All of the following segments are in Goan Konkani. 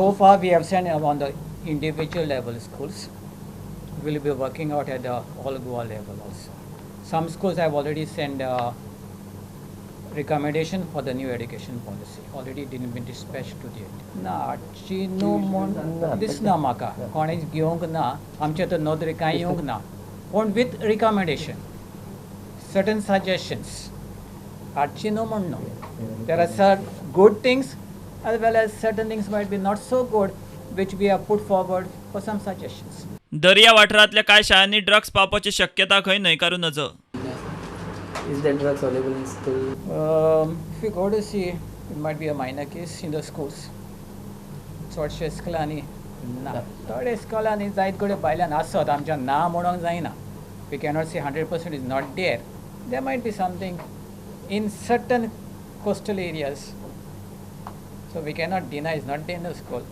So far we have sent on the individual level schools. We'll be working out at the all Goa level also. Some schools have already sent recommendation for the new education policy. Already didn't been dispatched to the. ना हाडची न्हू म्हूण दिसना म्हाका, कोणेच घेवंक ना, आमच्या तर नदरे कांय येवंक ना, पूण विथ रिकमेंडेशन सर्टन सजेशन्स हाडची न्हू म्हूण न्हू. There are certain good things as well as certain things might be not so good which we have put forward for some suggestions. दर्या वाठारांतल्या कांय शाळांनी ड्रग्स पावपाची शक्यता खंय न्हयकारू नजो. Is there drugs available in school? If you go to see, it might be a minor case in the schools. चडशे इस्कुलांनी ना, थोडे इस्कुलांनी जायत कडेन भायल्यान आसत, आमच्या ना म्हणूंक जायना. We cannot see 100% is not there. There might be something in certain coastal areas. So we cannot deny it's not there in the school.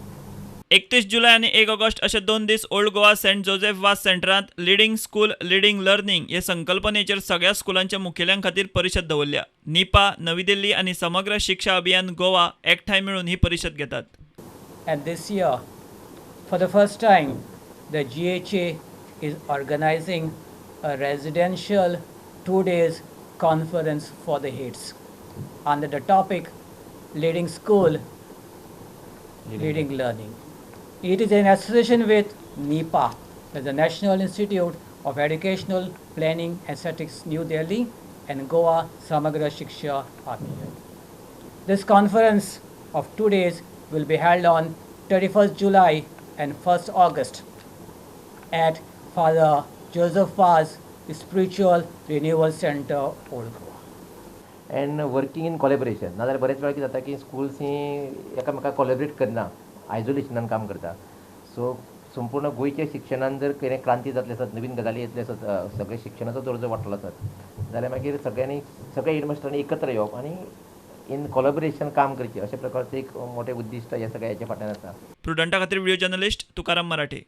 31 जुलय आनी 1 ऑगस्ट अशे 2 दीस old Goa Saint Joseph Vaz सेंटरांत लिडींग स्कूल लिडींग लर्निंग हे संकल्पनेचेर सगळ्या स्कुलांच्या मुखेल्यां खातीर परिशद दवरल्या. निपा नवी दिल्ली आनी समग्र शिक्षा अभियान गोवा एकठांय मेळून ही परिशद घेतात. And this year, for the first time, the GHA is organizing a residential 2 days conference for the heads under the topic Leading School, Leading Learning. It is in association with NIPA, the National Institute of Educational Planning and Statistics, New Delhi, and Goa Samagra Shiksha Abhiyan. This conference of 2 days will be held on 31st July and 1st August at Father Joseph Vaz Spiritual Renewal Center, Old Goa. And working in collaboration. नाजाल्यार बरेच वेळा कितें जाता की स्कुल्स ही एकामेकाक कोलॅबरेट करना, आयजोलेशनान काम करता. सो संपूर्ण गोंयच्या शिक्षणान जर कितें क्रांती जातली आसत, नवीन गजाली येतले आसत, सगळे शिक्षणाचो दर्जो वाडटलो आसत जाल्यार मागीर सगळ्यांनी सगळ्या हेडमास्टरांनी एकत्र येवप आनी इन कोलॅबरेशन काम करचें, अशा प्रकारचें एक मोठें उद्दिश्ट ह्या सगळ्या हेच्या फाटल्यान आसा. प्रुडंटा खातीर व्हिडिओ जर्नलिस्ट तुकाराम मराठे.